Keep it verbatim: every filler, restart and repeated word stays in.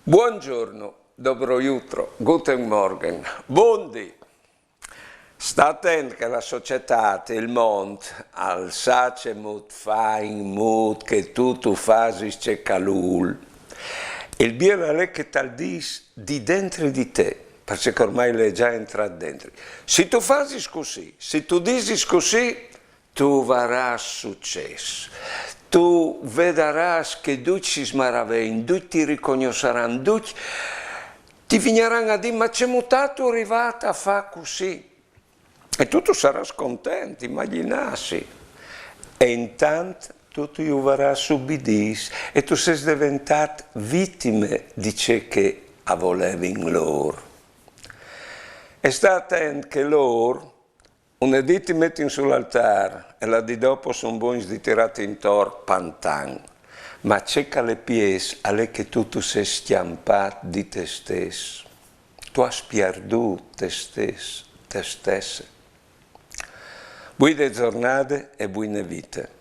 Buongiorno, dobro jutro, guten Morgen, bundì. Sta atent che la societât, il mont, al sa cemût fâ in mût che tu tu fasis ce che al vûl. Il biel al è che tal dîs di dentri di te, parcè che ormai al è za jentrât dentri. Se tu fasis cussì, se tu disis cussì, tu varâs sucès. Tu vedarâs che ducj si smaravein, ducj ti ricognossaran, ducj ti vignaran a dî: «Ma cemût âstu rivât a fâ cussì?» E tu tu sarâs content, imagjinâsi. E intant tu tu ju varâs ubidîts e tu sês deventât vitime di ce che a volevin lôr. E sta atent che lôr une dì ti metin sul altâr e la dì dopo a son bogns di tirâti intor pantan. Ma ce che al è piês al è che tu tu sês scjampât di te stes. Tu âs pierdût te stes, te stesse. Buine zornade e buine vite.